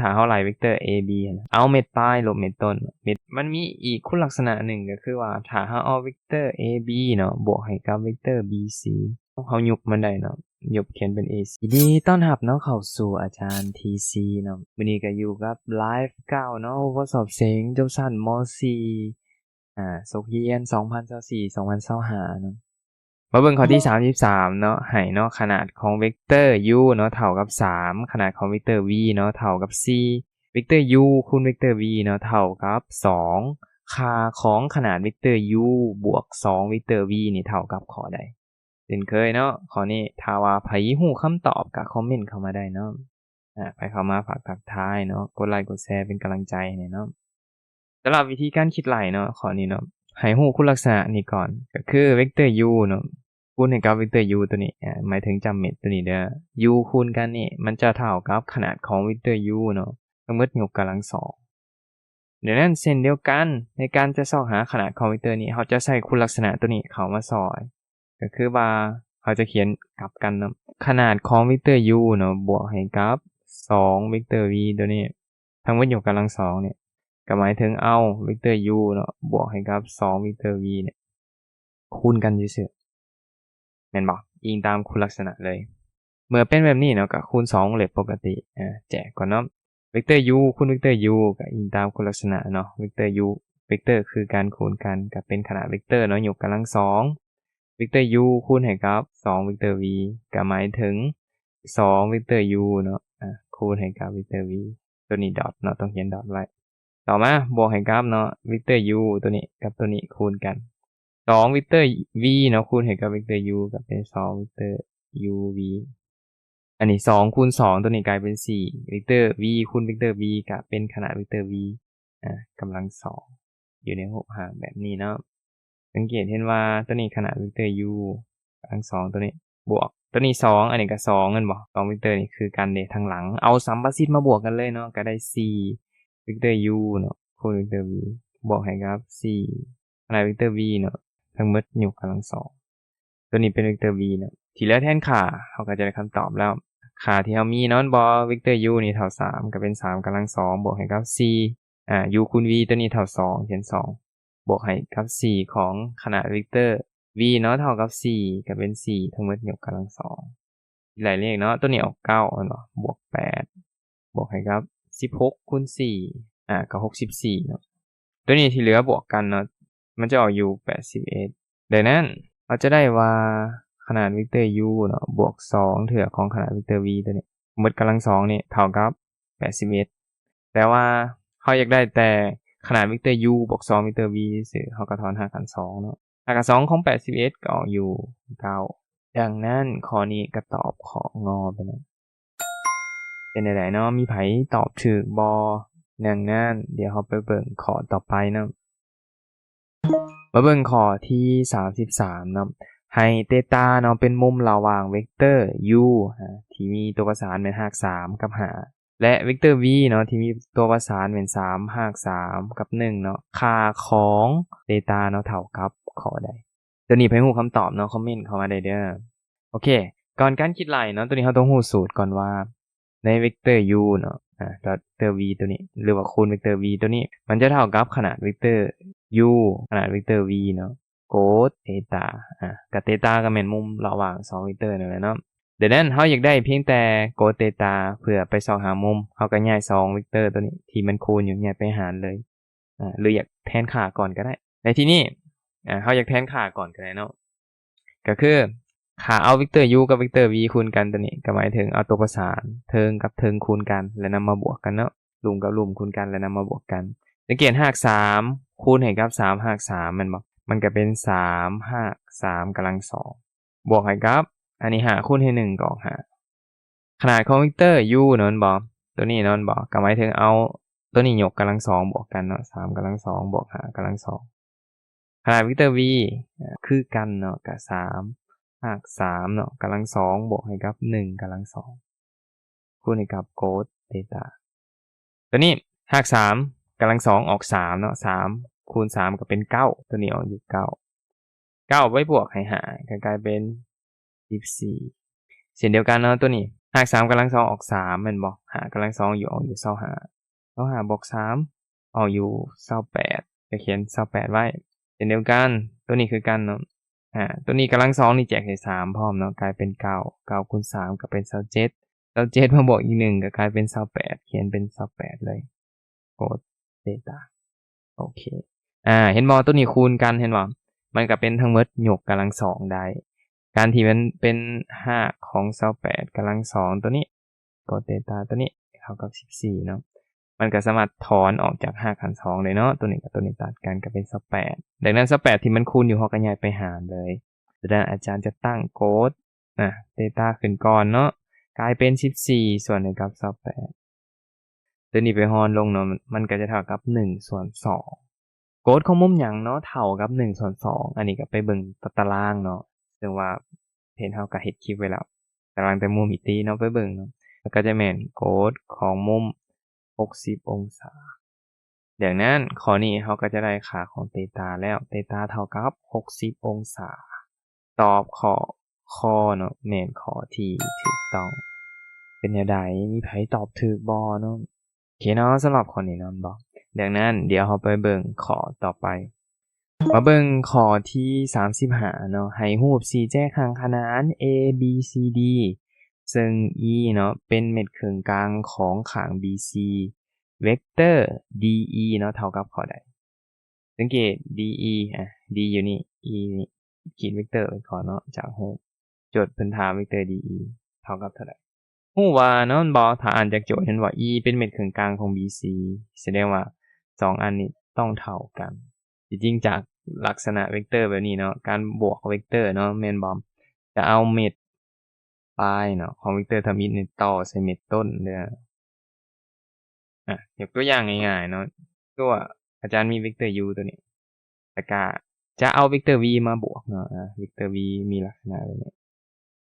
ຖ້າເຮົາໄລ່ເວັກເຕີ A B ຫັ້ນນະ ເອົາເມັດປາຍລົບເມັດຕົ້ນ ເມັດ ມັນມີອີກຄຸນລັກສະນະໜຶ່ງ ກໍຄືວ່າ ຖ້າເຮົາເອົາເວັກເຕີ A B ເນາະ ບວກໃຫ້ກັບເວັກເຕີ B C ເຮົາຍຸບມັນໄດ້ເນາະ ຍຸບຂຽນເປັນ A C ຍິນດີຕ້ອນຮັບເນາະ ເຂົ້າສູ່ອາຈານ T C ເນາະ. ມື້ນີ້ກໍຢູ່ກັບໄລຟ໌ເກົ່າເນາະ ບົດທົດສອບເສັງຈົບຊັ້ນ ມ.ສີ່ ອ່າ ສົກຮຽນ ສອງພັນຊາວສີ່ ສອງພັນຊາວຫ້າເນາະ. ມາເບິ່ງຂໍ້ທີສາມສິບສາມເນາະ ໃຫ້ເນາະ ຂະໜາດຂອງເວັກເຕີ u ເນາະ ເທົ່າກັບສາມ ຂະໜາດຂອງເວັກເຕີ v ເນາະ ເທົ່າກັບສີ່ ເວັກເຕີ u ຄູນເວັກເຕີ v ເນາະ ເທົ່າກັບສອງ ຄ່າຂອງຂະໜາດເວັກເຕີ u ບວກສອງ ເວັກເຕີ v ນີ້ເທົ່າກັບຂໍ້ໃດ? ເຊັ່ນເຄີຍເນາະ ຂໍ້ນີ້ ຖ້າວ່າໃຜຮູ້ຄຳຕອບກໍຄອມເມັນເຂົ້າມາໄດ້ເນາະ. ອ່າ ໃຜເຂົ້າມາຝາກທັກທາຍເນາະ ກົດໄລກົດແຊເປັນກຳລັງໃຈໃຫ້ແດ່ເນາະ. ສຳລັບວິທີການຄິດໄລ່ເນາະ ຂໍ້ນີ້ເນາະ ໃຫ້ຮູ້ຄຸນລັກສະນະນີ້ກ່ອນ ກໍຄືເວັກເຕີ u ເນາະ ຄູນໃຫ້ກັບເວັກເຕີ u ຕົວນີ້ ອ່າ ໝາຍເຖິງຈຳເມັດຕົວນີ້ເດີ u ຄູນກັນນີ້ ມັນຈະເທົ່າກັບຂະໜາດຂອງເວັກເຕີ u ເນາະ ທັງໝົດຍົກກຳລັງສອງ. ດັ່ງນັ້ນເຊັ່ນດຽວກັນ ໃນການຈະຊອກຫາຂະໜາດຂອງເວັກເຕີນີ້ ເຮົາຈະໃຊ້ຄຸນລັກສະນະຕົວນີ້ເຂົ້າມາຊ່ອຍ ກໍຄືວ່າເຮົາຈະຂຽນກັບກັນເນາະ ຂະໜາດຂອງເວັກເຕີ u ເນາະ ບວກໃຫ້ກັບສອງເວັກເຕີ v ຕົວນີ້ ທັງໝົດຍົກກຳລັງສອງນີ້ ກໍໝາຍເຖິງເອົາເວັກເຕີ u ເນາະ ບວກໃຫ້ກັບສອງເວັກເຕີ v ນີ້ ຄູນກັນຊື່ໆ ແມ່ນບໍ່? ອີງຕາມຄຸນລັກສະນະເລີຍ. ເມື່ອເປັນແບບນີ້ເນາະ ກໍຄູນສອງວົງເລັບປົກກະຕິ ອາ ແຈກກ່ອນເນາະ ເວັກເຕີ u ຄູນເວັກເຕີ u ກໍອີງຕາມຄຸນລັກສະນະເນາະ ເວັກເຕີ u ເວັກເຕີຄືການຄູນກັນ ກໍເປັນຂະໜາດເວັກເຕີເນາະ ຍົກກຳລັງສອງ ເວັກເຕີ u ຄູນໃຫ້ກັບສອງເວັກເຕີ v ກໍໝາຍເຖິງສອງເວັກເຕີ u ເນາະ ອາ ຄູນໃຫ້ກັບເວັກເຕີ v ຕົວນີ້ດອດເນາະ ຕ້ອງຂຽນດອດໄວ້. ຕໍ່ມາບວກໃຫ້ກັບເນາະ ເວັກເຕີ u ຕົວນີ້ກັບຕົວນີ້ຄູນກັນ ສອງເວັກເຕີ v ເນາະ ຄູນໃຫ້ກັບເວັກເຕີ u ກໍເປັນສອງເວັກເຕີ uv. ອັນນີ້ສອງຄູນສອງ ຕົວນີ້ກາຍເປັນສີ່ ເວັກເຕີ v ຄູນເວັກເຕີ v ກໍເປັນຂະໜາດເວັກເຕີ v ອາ ກຳລັງສອງ ຢູ່ໃນຮູບຮ່າງແບບນີ້ເນາະ. ສັງເກດເຫັນວ່າຕົວນີ້ຂະໜາດເວັກເຕີ u ກຳລັງສອງຕົວນີ້ ບວກຕົວນີ້ສອງ ອັນນີ້ກໍສອງແມ່ນບໍ່? ສອງເວັກເຕີນີ້ຄືກັນເດ້ ທາງຫຼັງ ເອົາສຳປະສິດມາບວກກັນເລີຍເນາະ ກໍໄດ້ສີ່ເວັກເຕີ u ເນາະ ຄູນເວັກເຕີ v ບວກໃຫ້ກັບສີ່ ຂະໜາດເວັກເຕີ v ເນາະ ທັງໝົດຍົກກຳລັງສອງ ຕົວນີ້ເປັນເວັກເຕີ v ເນາະ ທີ່ເຫຼືອແທນຄ່າ ເຮົາກໍຈະໄດ້ຄຳຕອບແລ້ວ. ຄ່າທີ່ເຮົາມີເນາະ ແມ່ນບໍ່? ເວັກເຕີ u ນີ້ເທົ່າສາມ ກໍເປັນສາມກຳລັງສອງ ບວກໃຫ້ກັບສີ່ ອາ u ຄູນ v ຕົວນີ້ເທົ່າສອງ ຂຽນສອງ ບວກໃຫ້ກັບສີ່ຂອງຂະໜາດເວັກເຕີ v ເນາະ ເທົ່າກັບສີ່ ກໍເປັນສີ່ ທັງໝົດຍົກກຳລັງສອງ ໄລ່ເລກເນາະ ຕົວນີ້ອອກເກົ້າແມ່ນບໍ່? ບວກແປດ ບວກໃຫ້ກັບສິບຫົກຄູນສີ່ ອາ ກໍຫົກສິບສີ່ເນາະ. ຕົວນີ້ທີ່ເຫຼືອບວກກັນເນາະ ມັນຈະອອກຢູ່ແປດສິບເອັດ. ດັ່ງນັ້ນ ເຮົາຈະໄດ້ວ່າຂະໜາດເວັກເຕີ u ເນາະ ບວກສອງເທື່ອຂອງຂະໜາດເວັກເຕີ v ຕົວນີ້ ໝົດກຳລັງສອງນີ້ເທົ່າກັບແປດສິບເອັດ ແຕ່ວ່າເຮົາຢາກໄດ້ແຕ່ຂະໜາດເວັກເຕີ u ບວກສອງເວັກເຕີ v ຊື່ໆ ເຮົາກໍຖອນຮາກຫານສອງເນາະ ຮາກຫານສອງຂອງແປດສິບເອັດກໍອອກຢູ່ເກົ້າ. ດັ່ງນັ້ນຂໍ້ນີ້ກໍຕອບຂໍ້ ງ ໄປເນາະ. ເປັນແນວໃດເນາະ? ມີໃຜຕອບຖືກບໍ່? ດັ່ງນັ້ນ ດຽວເຮົາໄປເບິ່ງຂໍ້ຕໍ່ໄປເນາະ. ມາເບິ່ງຂໍ້ທີສາມສິບສາມເນາະ ໃຫ້ເຕຕາເນາະ ເປັນມຸມລະຫວ່າງເວັກເຕີ u ອາ ທີ່ມີຕົວປະສານແມ່ນຮາກສາມກັບຫ້າ ແລະ ເວັກເຕີ v ເນາະ ທີ່ມີຕົວປະສານແມ່ນສາມ ຮາກສາມກັບໜຶ່ງເນາະ ຄ່າຂອງເຕຕາເນາະ ເທົ່າກັບຂໍ້ໃດ? ຕົວນີ້ໃຜຮູ້ຄຳຕອບເນາະ ຄອມເມັນເຂົ້າມາໄດ້ເດີ. ໂອເຄ ກ່ອນການຄິດໄລ່ເນາະ ຕົວນີ້ເຮົາຕ້ອງຮູ້ສູດກ່ອນວ່າ ໃນເວັກເຕີ u ເນາະ ອາ ເວັກເຕີ v ຕົວນີ້ ຫຼືວ່າຄູນເວັກເຕີ v ຕົວນີ້ ມັນຈະເທົ່າກັບຂະໜາດເວັກເຕີ u ຂະໜາດເວັກເຕີ v ເນາະ ໂກດເຕຕາ ອາ ກະເຕຕາກໍແມ່ນມຸມລະຫວ່າງສອງເວັກເຕີນັ້ນແຫຼະເນາະ. ດັ່ງນັ້ນ ເຮົາຢາກໄດ້ພຽງແຕ່ໂກດເຕຕາ ເພື່ອໄປຊອກຫາມຸມ ເຮົາກໍຍ້າຍສອງເວັກເຕີຕົວນີ້ທີ່ມັນຄູນຢູ່ ຍ້າຍໄປຫານເລີຍ ອາ ຫຼືຢາກແທນຄ່າກ່ອນກໍໄດ້. ໃນທີ່ນີ້ ອາ ເຮົາຢາກແທນຄ່າກ່ອນກໍໄດ້ເນາະ ກໍຄື ຖ້າເອົາເວັກເຕີ u ກັບເວັກເຕີ v ຄູນກັນຕົວນີ້ ກໍໝາຍເຖິງເອົາຕົວປະສານເທິງກັບເທິງຄູນກັນ ແລະ ນຳມາບວກກັນເນາະ ລຸ່ມກັບລຸ່ມຄູນກັນ ແລະ ນຳມາບວກກັນ. ສັງເກດຮາກສາມຄູນໃຫ້ກັບສາມຮາກສາມແມ່ນບໍ່? ມັນກໍເປັນສາມຮາກສາມກຳລັງສອງ ບວກໃຫ້ກັບ ອັນນີ້ຫ້າຄູນໃຫ້ໜຶ່ງກໍອອກຫ້າ ຂະໜາດຂອງເວັກເຕີ u ເນາະ ແມ່ນບໍ່? ຕົວນີ້ເນາະ ແມ່ນບໍ່? ກໍໝາຍເຖິງເອົາຕົວນີ້ຍົກກຳລັງສອງບວກກັນເນາະ ສາມກຳລັງສອງບວກຫ້າກຳລັງສອງ ຂະໜາດເວັກເຕີ v ອາ ຄືກັນເນາະ ກະສາມຮາກສາມເນາະ ກຳລັງສອງບວກໃຫ້ກັບໜຶ່ງກຳລັງສອງ ຄູນໃຫ້ກັບໂກດເຕຕາ. ຕົວນີ້ຮາກສາມກຳລັງສອງອອກສາມເນາະ ສາມຄູນສາມກໍເປັນເກົ້າ ຕົວນີ້ອອກຢູ່ເກົ້າ ເກົ້າໄປບວກໃຫ້ຫ້າກໍກາຍເປັນສິບສີ່ ເຊັ່ນດຽວກັນເນາະ ຕົວນີ້ ຮາກສາມກຳລັງສອງອອກສາມແມ່ນບໍ່? ຫ້າກຳລັງສອງຢູ່ ອອກຢູ່ຊາວຫ້າ ຊາວຫ້າບວກສາມອອກຢູ່ຊາວແປດ ກໍຂຽນຊາວແປດໄວ້. ເຊັ່ນດຽວກັນ ຕົວນີ້ຄືກັນເນາະ ອາ ຕົວນີ້ກຳລັງສອງນີ້ແຈກໃຫ້ສາມພ້ອມເນາະ ກາຍເປັນເກົ້າ ເກົ້າຄູນສາມກໍເປັນຊາວເຈັດ ຊາວເຈັດມາບວກອີກໜຶ່ງກໍກາຍເປັນຊາວແປດ ຂຽນເປັນຊາວແປດເລີຍ ໂກດເຕຕາ. ໂອເຄ ອາ ເຫັນບໍ່? ຕົວນີ້ຄູນກັນ ເຫັນບໍ່? ມັນກໍເປັນທັງໝົດຍົກກຳລັງສອງໄດ້. ການທີ່ມັນເປັນຮາກຂອງຊາວແປດກຳລັງສອງຕົວນີ້ ໂກດເຕຕາຕົວນີ້ເທົ່າກັບສິບສີ່ເນາະ ມັນກໍສາມາດຖອນອອກຈາກຮາກຂັ້ນສອງໄດ້ເນາະ ຕົວນີ້ກັບຕົວນີ້ຕັດກັນກໍເປັນຊາວແປດ. ດັ່ງນັ້ນຊາວແປດທີ່ມັນຄູນຢູ່ ເຮົາກໍຍ້າຍໄປຫານເລີຍ. ດັ່ງນັ້ນອາຈານຈະຕັ້ງໂກດ ອາ ເຕຕາຂຶ້ນກ່ອນເນາະ ກາຍເປັນສິບສີ່ສ່ວນໃຫ້ກັບຊາວແປດ ຕົວນີ້ໄປຫອນລົງເນາະ ມັນກໍຈະເທົ່າກັບໜຶ່ງສ່ວນສອງ. ໂກດຂອງມຸມຫຍັງເນາະເທົ່າກັບໜຶ່ງສ່ວນສອງ? ອັນນີ້ກໍໄປເບິ່ງຕາຕະລາງເນາະ ເຊິ່ງວ່າເພຈເຮົາກໍເຮັດຄລິບໄວ້ແລ້ວ ຕາລາງແຕ່ມຸມອີກທີເນາະ ໄປເບິ່ງເນາະ ແລ້ວກໍຈະແມ່ນໂກດຂອງມຸມຫົກສິບອົງສາ. ດັ່ງນັ້ນຂໍ້ນີ້ເຮົາກໍຈະໄດ້ຄ່າຂອງເຕຕາແລ້ວ ເຕຕາເທົ່າກັບຫົກສິບອົງສາ. ຕອບຂໍ້ ຄ ເນາະ ແມ່ນຂໍ້ທີ່ຖືກຕ້ອງ. ເປັນແນວໃດ? ມີໃຜຕອບຖືກບໍ່ເນາະ? ໂອເຄເນາະ ສຳລັບຂໍ້ນີ້ເນາະ ບໍ່. ດັ່ງນັ້ນ ດຽວເຮົາໄປເບິ່ງຂໍ້ຕໍ່ໄປ. ມາເບິ່ງຂໍ້ທີສາມສິບຫ້າເນາະ ໃຫ້ຮູບສີ່ແຈຂ້າງຂະໜານ A B C D ເຊິ່ງ E ເນາະ ເປັນເມັດເຄິ່ງກາງຂອງຂ້າງ B C ເວັກເຕີ D E ເນາະ ເທົ່າກັບຂໍ້ໃດ? ສັງເກດ D E ອາ D ຢູ່ນີ້ E ນີ້ ຂີດເວັກເຕີໄວ້ກ່ອນເນາະ ຈາກຮູບ ໂຈດເພິ່ນຖາມເວັກເຕີ D E ເທົ່າກັບເທົ່າໃດ? ຮູ້ວ່າເນາະ ແມ່ນບໍ່? ຖ້າອ່ານຈາກໂຈດເຫັນວ່າ E ເປັນເມັດເຄິ່ງກາງຂອງ B C ສະແດງວ່າສອງອັນນີ້ຕ້ອງເທົ່າກັນ. ທີ່ຈິງຈາກລັກສະນະເວັກເຕີແບບນີ້ເນາະ ການບວກເວັກເຕີເນາະ ແມ່ນບໍ່? ຈະເອົາເມັດປາຍເນາະ ຂອງເວັກເຕີທຳອິດນີ້ຕໍ່ໃສ່ເມັດຕົ້ນເດີ. ອາ ຍົກຕົວຢ່າງງ່າຍໆເນາະ ຕົວອາຈານມີເວັກເຕີ U ຕົວນີ້ ແລ້ວກະຈະເອົາເວັກເຕີ V ມາບວກເນາະ ອາ ເວັກເຕີ V ມີລັກສະນະແບບນີ້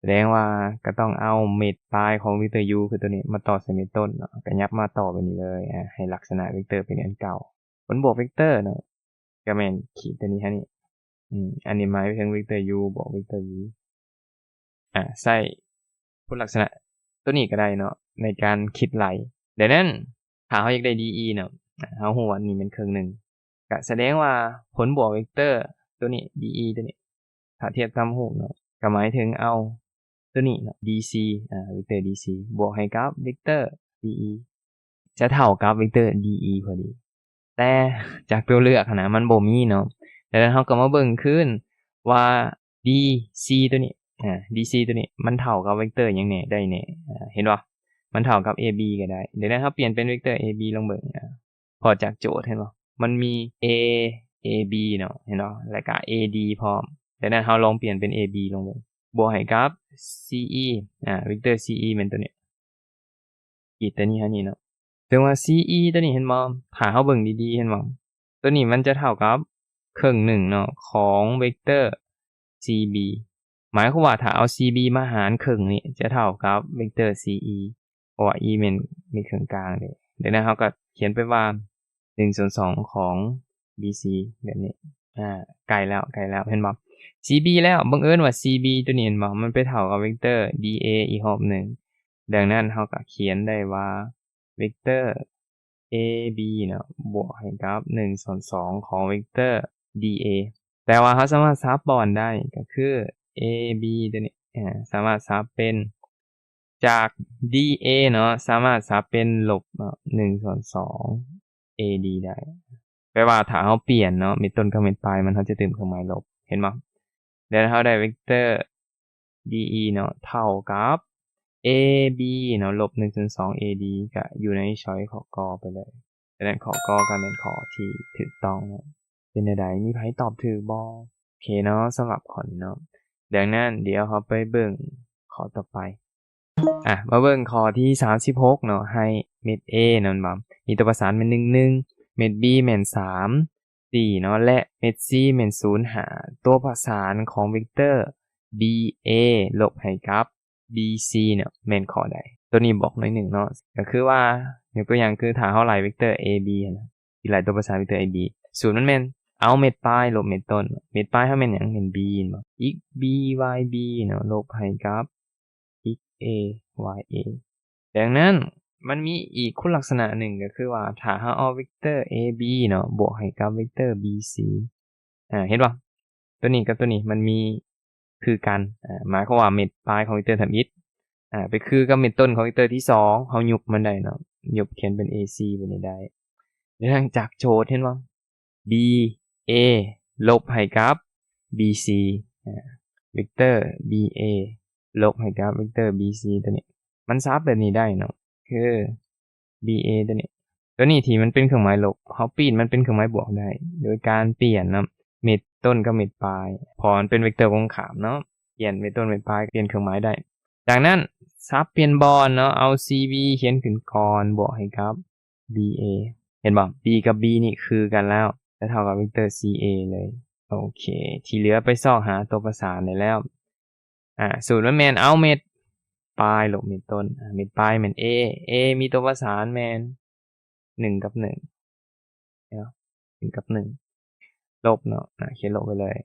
ສະແດງວ່າກໍຕ້ອງເອົາເມັດປາຍຂອງເວັກເຕີ U ຄືຕົວນີ້ມາຕໍ່ໃສ່ເມັດຕົ້ນເນາະ ກໍຫຍັບມາຕໍ່ແບບນີ້ເລີຍ ອາ ໃຫ້ລັກສະນະເວັກເຕີເປັນອັນເກົ່າ. ຜົນບວກເວັກເຕີເນາະ ກໍແມ່ນຂີດຕົວນີ້ຫັ້ນນີ້ ອືມ ອັນນີ້ໝາຍເຖິງເວັກເຕີ U ບວກເວັກເຕີ V ອາ ໃຊ້ຄຸນລັກສະນະຕົວນີ້ກໍໄດ້ເນາະ ໃນການຄິດໄລ່. ດັ່ງນັ້ນ ຖ້າເຮົາຢາກໄດ້ D E ເນາະ ເຮົາຮູ້ວ່ານີ້ແມ່ນເຄິ່ງໜຶ່ງ ກະສະແດງວ່າຜົນບວກເວັກເຕີຕົວນີ້ D E ຕົວນີ້ ຖ້າທຽບຕາມຮູບເນາະ ກໍໝາຍເຖິງເອົາຕົວນີ້ເນາະ D C ອາ ເວັກເຕີ D C ບວກໃຫ້ກັບເວັກເຕີ D E ຈະເທົ່າກັບເວັກເຕີ D E ພໍດີ. ແຕ່ຈາກຕົວເລືອກຫັ້ນນະ ມັນບໍ່ມີເນາະ. ດັ່ງນັ້ນເຮົາກໍມາເບິ່ງຄືນວ່າ D C ຕົວນີ້ ອາ D C ຕົວນີ້ມັນເທົ່າກັບເວັກເຕີຫຍັງແດ່ ໄດ້ແດ່ ອາ ເຫັນບໍ່? ມັນເທົ່າກັບ A B ກໍໄດ້. ດັ່ງນັ້ນເຮົາປ່ຽນເປັນເວັກເຕີ A B ລອງເບິ່ງ ອາ ພໍຈາກໂຈດເຫັນບໍ່? ມັນມີ A A B ເນາະ ເຫັນບໍ່? ແລ້ວກໍ A D ພ້ອມ. ດັ່ງນັ້ນເຮົາລອງປ່ຽນເປັນ A B ລອງເບິ່ງ ບວກໃຫ້ກັບ C E ອາ ເວັກເຕີ C E ແມ່ນຕົວນີ້ ຂີດຕົວນີ້ຫານີ້ເນາະ ເຊິ່ງວ່າ C E ຕົວນີ້ເຫັນບໍ່? ຖ້າເຮົາເບິ່ງດີໆ ເຫັນບໍ່? ຕົວນີ້ມັນຈະເທົ່າກັບເຄິ່ງໜຶ່ງເນາະ ຂອງເວັກເຕີ C B ໝາຍຄວາມວ່າຖ້າເອົາ C B ມາຫານເຄິ່ງນີ້ ຈະເທົ່າກັບເວັກເຕີ C E ເພາະວ່າ E ແມ່ນເປັນເຄິ່ງກາງເດ້. ດັ່ງນັ້ນເຮົາກໍຂຽນໄປວ່າ ໜຶ່ງສ່ວນສອງຂອງ B C ແບບນີ້ ອາ ໃກ້ແລ້ວ ໃກ້ແລ້ວ ເຫັນບໍ່? C B ແລ້ວ ບັງເອີນວ່າ C B ຕົວນີ້ ເຫັນບໍ່? ມັນໄປເທົ່າກັບເວັກເຕີ D A ອີກຮອບໜຶ່ງ. ດັ່ງນັ້ນເຮົາກໍຂຽນໄດ້ວ່າ ເວັກເຕີ A B ເນາະ ບວກໃຫ້ກັບໜຶ່ງສ່ວນສອງຂອງເວັກເຕີ D A ແຕ່ວ່າເຮົາສາມາດສັບບ່ອນໄດ້ ກໍຄື A B ຕົວນີ້ ອາ ສາມາດສັບເປັນ ຈາກ D A ເນາະ ສາມາດສັບເປັນລົບເນາະ ໜຶ່ງສ່ວນສອງ A D ໄດ້. ແປວ່າຖ້າເຮົາປ່ຽນເນາະ ເມັດຕົ້ນກັບເມັດປາຍມັນ ເຮົາຈະຕື່ມເຄື່ອງໝາຍລົບ ເຫັນບໍ່? ແລ້ວເຮົາໄດ້ເວັກເຕີ D E ເນາະ ເທົ່າກັບ A B ເນາະ ລົບໜຶ່ງສ່ວນສອງ A D ກະຢູ່ໃນຊ້ອຍຂໍ້ ກ ໄປເລີຍ. ສະນັ້ນຂໍ້ ກ ກໍແມ່ນຂໍ້ທີ່ຖືກຕ້ອງເນາະ. ເປັນແນວໃດ? ມີໃຜຕອບຖືກບໍ່? ໂອເຄເນາະ ສຳລັບຂໍ້ນີ້ເນາະ. ດັ່ງນັ້ນ ດຽວເຮົາໄປເບິ່ງຂໍ້ຕໍ່ໄປ. ອາ ມາເບິ່ງຂໍ້ທີສາມສິບຫົກເນາະ ໃຫ້ເມັດ A ນັ້ນບໍ່ ມີຕົວປະສານແມ່ນ ໜຶ່ງ ໜຶ່ງ ເມັດ B ແມ່ນ ສາມ ສີ່ເນາະ ແລະ ເມັດ C ແມ່ນ ສູນ ຫ້າ ຕົວປະສານຂອງເວັກເຕີ B A ລົບໃຫ້ກັບ B C ເນາະ ແມ່ນຂໍ້ໃດ? ຕົວນີ້ບອກໜ້ອຍໜຶ່ງເນາະ ກໍຄືວ່າ ຍົກຕົວຢ່າງຄື ຖ້າເຮົາໄລ່ເວັກເຕີ A B ຫັ້ນນະ ທີ່ໄລ່ຕົວປະສານເວັກເຕີ A B ສູດມັນແມ່ນເອົາເມັດປາຍລົບເມັດຕົ້ນ. ເມັດປາຍເຮົາແມ່ນຫຍັງ? ແມ່ນ B ແມ່ນບໍ່? x B y B ເນາະ ລົບໃຫ້ກັບ x A Y A ດັ່ງນັ້ນມັນມີອີກຄຸນລັກສະນະໜຶ່ງ ກໍຄືວ່າຖ້າເຮົາເອົາເວັກເຕີ A B ເນາະ ບວກໃຫ້ກັບເວັກເຕີ B C ອາ ເຫັນບໍ່? ຕົວນີ້ກັບຕົວນີ້ມັນມີຄືກັນ ອາ ໝາຍຄວາມວ່າເມັດປາຍຂອງເວັກເຕີທຳອິດ ອາ ໄປຄືກັບເມັດຕົ້ນຂອງເວັກເຕີທີສອງ ເຮົາຍຸບມັນໄດ້ເນາະ ຍຸບຂຽນເປັນ A C ແບບນີ້ໄດ້. ເນື່ອງຈາກໂຈດ ເຫັນບໍ່? B A ລົບໃຫ້ກັບ B C ອາ ເວັກເຕີ B A ລົບໃຫ້ກັບເວັກເຕີ B C ຕົວນີ້ ມັນສັບແບບນີ້ໄດ້ເນາະ ຄື B A ຕົວນີ້ ຕົວນີ້ທີ່ມັນເປັນເຄື່ອງໝາຍລົບ ເຮົາປ່ຽນມັນເປັນເຄື່ອງໝາຍບວກໄດ້ ໂດຍການປ່ຽນນຳເມັດຕົ້ນກັບເມັດປາຍ ເພາະມັນເປັນເວັກເຕີກົງກັນຂ້າມເນາະ ປ່ຽນເມັດຕົ້ນເມັດປາຍ ປ່ຽນເຄື່ອງໝາຍໄດ້. ດັ່ງນັ້ນ ສັບປ່ຽນບ່ອນເນາະ ເອົາ C B ຂຽນຂຶ້ນກ່ອນ ບວກໃຫ້ກັບ B A ເຫັນບໍ່? B ກັບ B ນີ້ຄືກັນແລ້ວ ຈະເທົ່າກັບເວັກເຕີ C A ເລີຍ. ໂອເຄ ທີ່ເຫຼືອໄປຊອກຫາຕົວປະສານໄດ້ແລ້ວ. ອາ ສູດມັນແມ່ນເອົາເມັດປາຍລົບເມັດຕົ້ນ ອາ ເມັດປາຍແມ່ນ A A ມີຕົວປະສານແມ່ນໜຶ່ງກັບໜຶ່ງເນາະ ໜຶ່ງກັບໜຶ່ງ ລົບເນາະ ອາ ຂຽນລົບໄປເລີຍ.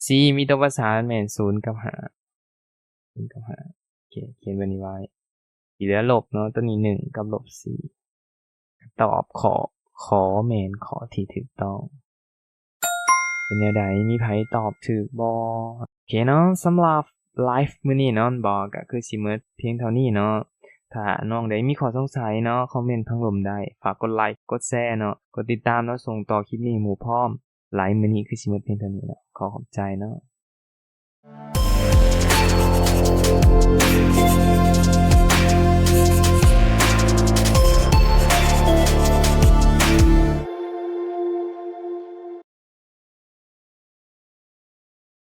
C ມີຕົວປະສານແມ່ນສູນກັບຫ້າ ສູນກັບຫ້າ ໂອເຄ ຂຽນແບບນີ້ໄວ້ ທີ່ເຫຼືອລົບເນາະ ຕົວນີ້ໜຶ່ງກັບລົບສີ່ ຕອບຂໍ້ ຂ ແມ່ນຂໍ້ທີ່ຖືກຕ້ອງ. ເປັນແນວໃດ? ມີໃຜຕອບຖືກບໍ່? ໂອເຄເນາະ ສຳລັບໄລຟ໌ມື້ນີ້ເນາະ ແມ່ນບໍ່ ກໍຄືຊິໝົດພຽງເທົ່ານີ້ເນາະ. ຖ້ານ້ອງໃດມີຂໍ້ສົງໄສເນາະ ຄອມເມັນທາງລຸ່ມໄດ້. ຝາກກົດໄລ ກົດແຊເນາະ ກົດຕິດຕາມເນາະ ສົ່ງຕໍ່ຄລິບນີ້ໃຫ້ໝູ່ພ້ອມ. ໄລຟ໌ມື້ນີ້ຄືຊິໝົດພຽງເທົ່ານີ້ເນາະ. ຂໍຂອບໃຈເນາະ.